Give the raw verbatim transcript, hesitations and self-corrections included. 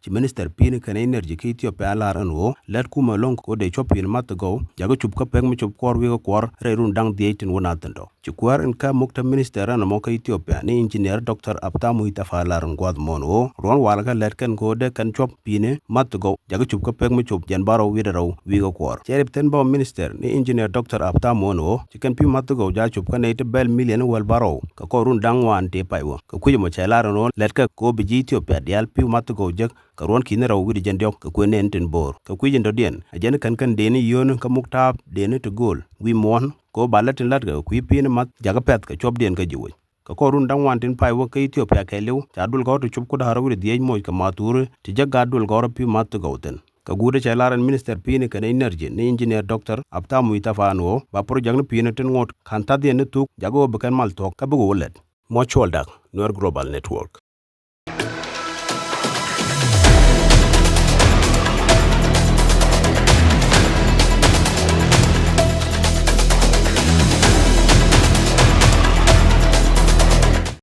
Ci minister pi̱i̱ni kɛnɛ energy kä Ethiopia lar ɛn ɣöö lät kumɛ ɛlɔ̱ŋ kɛ ɣöö dee cuɔ̱p pi̱i̱ni math ti gɔw jakä cup kä pek mi cup kuɔr wi̱i̱ kä kuɔr rɛy run da̱ŋ dhiec tin wä nath thi̱n dɔ̱k. Ci kuäär in kä muk te minister ɛn ɛmɔ kä Ethiopia ni engineer Doctor Abtamu Itafa lar in gua̱th muɔ̱ɔ̱n ɣöö ruɔ̱n walɛ kä lät kɛn kɛ ɣöö dee kɛn cuɔ̱p pi̱i̱ni math ti gɔw jakä cup kä pek mi cup jiɛn bärɔw wi̱cdɛ rɛw wi̱i̱ kä kuɔr. Cɛ rip thi̱n bä minister ni engineer Doctor Abtamu ɛn ɣöö ci kɛn pi̱i̱ math ti gɔw jakä cup kä nɛy ti bɛl million wäl bärɔw kɛ kɔr run da̱ŋ ŋuan tëë pay wä. Kɛ kui̱c ɛmɔ cɛ lar ɛn ɣöö lät kɛ kɛ ɣöö bi ji̱ Ethiopia diaal pi̱i̱ math ti gɔw jek kɛ ruɔ̱n ki̱ni rɛw wi̱cdɛ jiɛn diɔ̱k kɛ kuëë nɛɛni tin bo̱o̱r. Kɛ kui̱c in dɔ̱diɛn ɛ jɛn kɛn kɛn dëëni yio̱o̱ni kä muk ta̱a̱p dëëni ti gööl wi̱i̱ muɔ̱ɔ̱n kɛ ɣöö ba lät tin la̱tkɛ kɛ kui̱ pi̱i̱ni math jakä pɛ̈th kɛ cuɔ̱pdiɛn kä ji̱ wec. Kɛ kɔr run da̱ŋ ŋuan tin pay wä kä Ethiopia kɛɛliw ca duël gɔ̱rä ti cup ku da̱ŋ rɛw wi̱cdɛ dhiec moc kɛ mathuri ti jek gaat duël gɔ̱rä pi̱i̱ math ti gɔw thi̱n. Kɛ guut ɛ cɛ lar ɛn minister pi̱i̱ni kɛnɛ energy ni engineer Doctor Abtamu Itafa ɛn ɣöö ba project ni pi̱i̱ni tin ŋot ka̱n tha̱thdiɛn ni thuk jakä ɣöö bi kɛn mal thuɔ̱k kä bikɛ wä lät. Muɔ̱c Cuɔl Dak, Nuer Global Network.